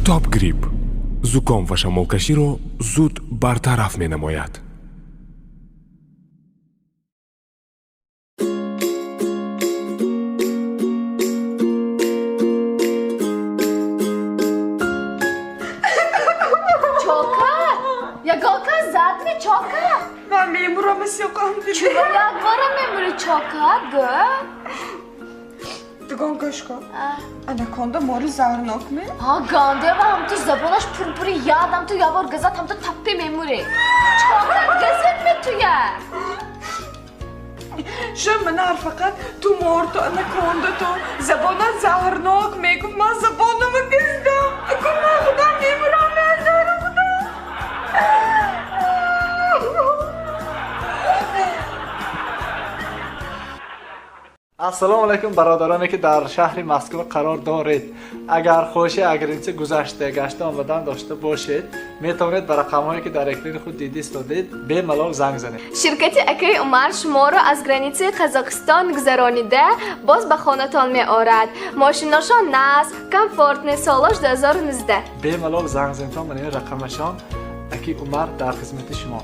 Топ Грипп зуком ва шамолкаширо зуд бартараф менамояд. Чока? Ягон кас задми, Чока? Ман мемурам, сёқам. Чума якбора мемури, Чока, гӯ? Дугон, гӯш кун, анаконда мори заҳрнок ме? Ҳа, ганде ва ҳамту забонаш пурпури яд, ҳамту ябор газад, ҳамту таппи мемури. Чока, газет метуя. Ша манар фақат ту мор, ту анаконда, ту забонат заҳрнок мегуфт, ман забонама газидам. Акун ман худам мемурам, меазорам худам. Ассалому алайкум, бародароне ки дар шаҳри Москва қарор доред. Агар хоҳиши а граница гузашта гашта омадан дошта бошед, метавонед ба рақамҳое ки дар экрани худ дида истодед, бемалол занг занед. Ширкати акаи Умар шуморо аз границаи Қазоқистон гузаронида, боз ба хонатон меорад. Мошиношон нағз, комфортный, солош 2019. Бемалол занг занедтон, мана ин рақамашон. Аки Умар дар хизмати шумо.